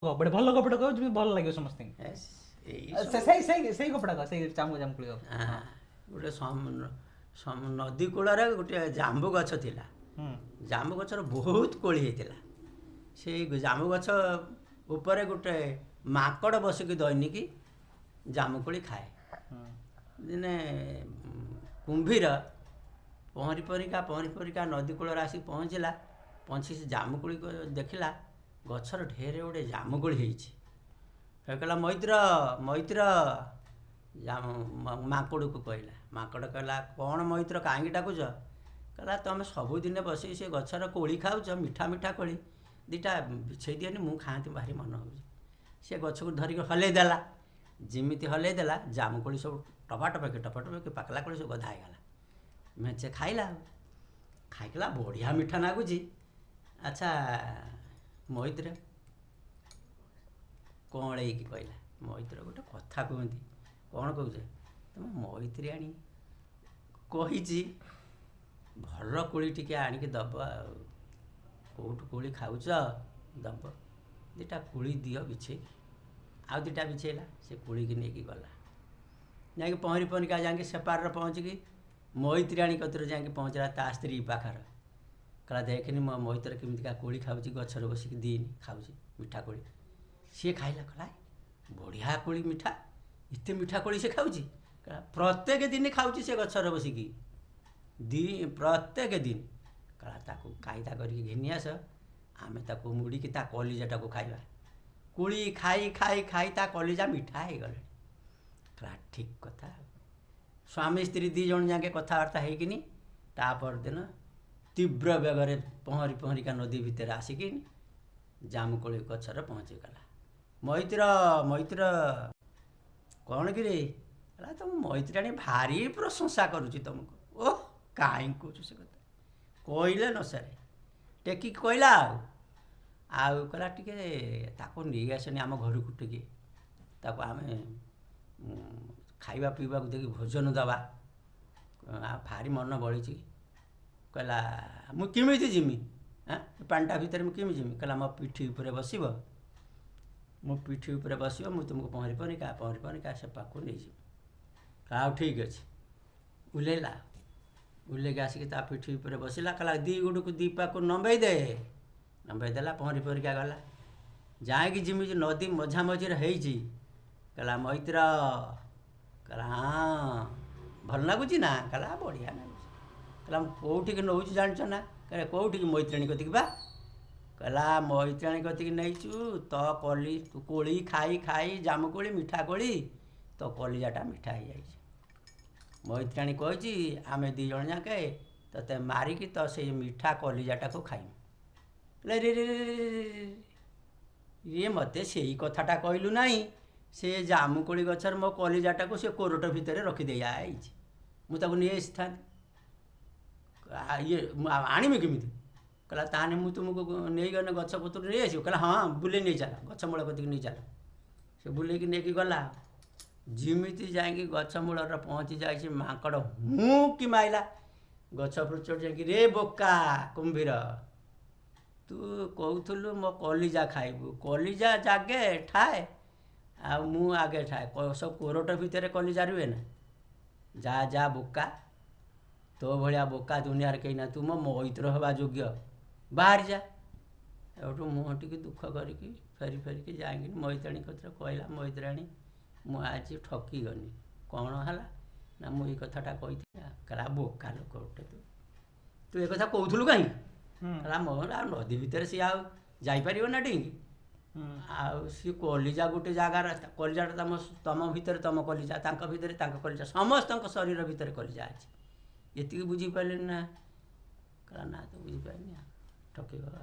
ଗୋଟେ ଭଲ ଗପଟା କହ, ଯେମିତି ଭଲ ଲାଗିବ ସମସ୍ତଙ୍କୁ। ଏଇ ସେଇ ସେଇ ସେଇ ଗପଟା କହ, ସେଇ ଜାମୁ ଜାମୁକୋଳି ଗପ। ଗୋଟେ ନଦୀ କୂଳରେ ଗୋଟେ ଜାମ୍ବୁ ଗଛ ଥିଲା। ଜାମ୍ବୁ ଗଛର ବହୁତ କୋଳି ହେଇଥିଲା। ସେଇ ଜାମ୍ବୁ ଗଛ ଉପରେ ଗୋଟେ ମାଙ୍କଡ଼ ବସିକି ଦୈନିକ ଜାମୁକୋଳି ଖାଏ। ଦିନେ କୁମ୍ଭୀର ପହଁରି ପହଁରିକା ପହଁରି ପହଁରିକା ନଦୀ କୂଳରେ ଆସିକି ପହଞ୍ଚିଲା। ପହଞ୍ଚି ସେ ଜାମୁକୋଳି ଦେଖିଲା, ଗଛର ଢେରେ ଗୋଟେ ଜାମୁକୋଳି ହେଇଛି। ସେ କହିଲା, ମୈତ୍ର, ମୈତ୍ର, ମାଙ୍କଡ଼କୁ କହିଲା। ମାଙ୍କଡ଼ କହିଲା, କ'ଣ ମୈତ୍ର, କାହିଁକି ଡାକୁଛ? କହିଲା, ତୁମେ ସବୁଦିନେ ବସିକି ସେ ଗଛର କୋଳି ଖାଉଛ, ମିଠା ମିଠା କୋଳି, ଦୁଇଟା ବିଛେଇ ଦିଅନି, ମୁଁ ଖାଆନ୍ତି, ଭାରି ମନ ହେଉଛି। ସେ ଗଛକୁ ଧରିକି ହଲେଇ ଦେଲା। ଯେମିତି ହଲେଇ ଦେଲା, ଜାମୁକୋଳି ସବୁ ଟପା ଟପକି ଟପା ଟପକି ପାକଲା କୋଳି ସବୁ ଗଦା ହେଇଗଲା। ମେଞ୍ଚେ ଖାଇଲା। ଆଉ ଖାଇଲା, ବଢ଼ିଆ ମିଠା ଲାଗୁଛି। ଆଚ୍ଛା ମୈତ୍ର, କଅଁଳେଇକି କହିଲା, ମୈତ୍ର, ଗୋଟେ କଥା କୁହନ୍ତି। କ'ଣ କହୁଛ? ତୁମ ମୈତ୍ରୀଆଣୀ କହିଛି ଭଲ କୋଳି ଟିକେ ଆଣିକି ଦେବ, ଆଉ କେଉଁଠୁ କୋଳି ଖାଉଛ ଦେବ, ଦୁଇଟା କୋଳି ଦିଅ ବିଛେଇକି। ଆଉ ଦୁଇଟା ବିଛେଇଲା। ସେ କୋଳିକି ନେଇକି ଗଲା। ଯାଇକି ପହଁରି ପହଁରିକା ଯାଇକି ସେପାରରେ ପହଞ୍ଚିକି ମୈତ୍ରୀଆଣୀ କତିରେ ଯାଇକି ପହଞ୍ଚିଲା, ତା ସ୍ତ୍ରୀ ପାଖରେ। କହିଲା, ଦେଖେନି ମୋ ମୈତ୍ର କେମିତିକା କୋଳି ଖାଉଛି, ଗଛରେ ବସିକି ଦିନି ଖାଉଛି ମିଠା କୋଳି। ସିଏ ଖାଇଲା, କହିଲା, ବଢ଼ିଆ କୋଳି, ମିଠା, ଏତେ ମିଠା କୋଳି ସେ ଖାଉଛି। ପ୍ରତ୍ୟେକ ଦିନ ଖାଉଛି ସେ ଗଛରେ ବସିକି ଦି ପ୍ରତ୍ୟେକ ଦିନ। କହିଲା, ତାକୁ କାଇଦା କରିକି ଘେନି ଆସ, ଆମେ ତାକୁ ମୁଡ଼ିକି ତା କଲିଜାଟାକୁ ଖାଇବା। କୋଳି ଖାଇ ଖାଇ ଖାଇ ତା କଲିଜା ମିଠା ହେଇଗଲାଣି। କହିଲା, ଠିକ୍ କଥା। ସ୍ୱାମୀ ସ୍ତ୍ରୀ ଦୁଇ ଜଣ ଯାକେ କଥାବାର୍ତ୍ତା ହେଇକିନି ତା ପରଦିନ ତୀବ୍ର ବେଗରେ ପହଁରି ପହଁରିକା ନଦୀ ଭିତରେ ଆସିକି ଜାମୁକୋଳି ଗଛରେ ପହଞ୍ଚିଗଲା। ମୈତ୍ର, ମୈତ୍ର। କ'ଣ କିରେ? କହିଲା, ତମ ମୈତ୍ରାଣୀ ଭାରି ପ୍ରଶଂସା କରୁଛି ତମକୁ। ଓହ, କାହିଁ କହୁଛୁ ସେ କଥା, କହିଲେ ନ ସାରେ। ଟେକିକି କହିଲା। ଆଉ କହିଲା, ଟିକେ ତାକୁ ନେଇ ଆସନି ଆମ ଘରକୁ, ଟିକେ ତାକୁ ଆମେ ଖାଇବା ପିଇବାକୁ ଦେଇକି ଭୋଜନ ଦେବା, ଆଉ ଭାରି ମନ ବଳିଛି। କହିଲା, ମୁଁ କେମିତି ଯିମି? ଆଁ, ପାଣିଟା ଭିତରେ ମୁଁ କେମିତି ଯିମି? କହିଲା, ମୋ ପିଠି ଉପରେ ବସିବ, ମୋ ପିଠି ଉପରେ ବସିବ, ମୁଁ ତୁମକୁ ପହଁରି ପହଁରିକା ପହଁରି ପହଁରିକା ସେ ପାଖକୁ ନେଇଯିବି। ଆଉ ଠିକ୍ ଅଛି। ଓହ୍ଲେଇଲା। ଓହ୍ଲେଇକି ଆସିକି ତା ପିଠି ଉପରେ ବସିଲା। କହିଲା, ଦି ଗୋଡ଼କୁ ଦି ପାଖକୁ ନମ୍ବେଇ ଦେ। ନମ୍ବେଇ ଦେଲା। ପହଁରି ପହଁରିକା ଗଲା। ଯାଇକି ଯେମିତି ନଦୀ ମଝାମଝିରେ ହେଇଛି, କହିଲା, ମୈତ୍ର। କହିଲା, ହଁ, ଭଲ ଲାଗୁଛି ନା? କହିଲା, ବଢ଼ିଆ ଲାଗୁଛି। କହିଲା, ମୁଁ କେଉଁଠିକି ନେଉଛି ଜାଣିଛ ନା? କହିଲା, କେଉଁଠିକି? ମୈତ୍ରାଣୀ କତିକି ବା। କହିଲା, ମୈତ୍ରାଣୀ କତିକି ନେଇଛୁ ତ କଲି, ତୁ କୋଳି ଖାଇ ଖାଇ, ଜାମୁକୋଳି ମିଠା କୋଳି, ତୋ କଲିଜାଟା ମିଠା ହେଇଯାଇଛି। ମୈତ୍ରାଣୀ କହିଛି ଆମେ ଦୁଇ ଜଣ ଯାକେ ତୋତେ ମାରିକି ତ ସେଇ ମିଠା କଲିଜାଟାକୁ ଖାଇବୁ। କହିଲା, ରେ ରେ ରେ, ଇଏ ମୋତେ ସେଇ କଥାଟା କହିଲୁ ନାହିଁ। ସେ ଜାମୁକୋଳି ଗଛରେ ମୋ କଲିଜାଟାକୁ ସେ କୋରଟ ଭିତରେ ରଖିଦେଇ ଆଇଛି, ମୁଁ ତାକୁ ନେଇ ଆସିଥାନ୍ତି। ଇଏ ମୁଁ ଆଣିବି କେମିତି? କହିଲା, ତାହେଲେ ମୁଁ ତୁମକୁ ନେଇଗଲେ ଗଛ ପତ୍ର ନେଇ ଆସିବ। କହିଲା, ହଁ, ବୁଲେଇ ନେଇ ଚାଲ, ଗଛ ମୂଳ କତିକି ନେଇ ଚାଲ। ସେ ବୁଲେଇକି ନେଇକି ଗଲା। ଯେମିତି ଯାଇକି ଗଛ ମୂଳରେ ପହଞ୍ଚି ଯାଇଛି, ମାଙ୍କଡ଼ ହୁଁ କି ମାଇଲା। ଗଛ ଉପରୁ ଚଢ଼ି ଯାଇକି, ରେ ବୋକା କୁମ୍ଭୀର, ତୁ କହୁଥିଲୁ ମୋ କଲିଜା ଖାଇବୁ, କଲିଜା ଜାଗେ ଠାଏ ଆଉ ମୁଁ ଆଗେ ଠାଏ, ସବୁ କୋରଟ ଭିତରେ କଲିଜା ରୁହେ ନା? ଯା ଯା ବୋକା, ତୋ ଭଳିଆ ବୋକା ଦୁନିଆରେ କେହି ନା, ତୁ ମୋ ମୈତ୍ର ହେବା ଯୋଗ୍ୟ, ବାହାରି ଯା ଏଠୁ। ମୁହଁ ଟିକେ ଦୁଃଖ କରିକି ଫେରି ଫେରିକି ଯାଇକିନି ମୈତ୍ରାଣୀ କତିରେ କହିଲା, ମୈତ୍ରାଣୀ, ମୁଁ ଆଜି ଠକିଗନି। କ'ଣ ହେଲା? ନା, ମୁଁ ଏଇ କଥାଟା କହିଥିଲି। କହିଲା, ବୋକା ଲୋକ ଗୋଟେ ତୁ, ତୁ ଏ କଥା କହୁଥିଲୁ କାହିଁକି? କହିଲା, ମୋର ଆଉ ନଦୀ ଭିତରେ ସିଏ ଆଉ ଯାଇପାରିବ ନା ଡେଇଁକି? ଆଉ ସିଏ କଲିଜା ଗୋଟେ ଜାଗାରେ, କଲିଜାଟା ତମ ଭିତରେ ତମ କଲିଜା, ତାଙ୍କ ଭିତରେ ତାଙ୍କ କଲିଜା, ସମସ୍ତଙ୍କ ଶରୀର ଭିତରେ କଲିଜା ଅଛି, ଏତିକି ବୁଝିପାରିଲେନି ନା? କହିଲା, ନା ତ ବୁଝିପାରିନି, ଠକିଗଲା।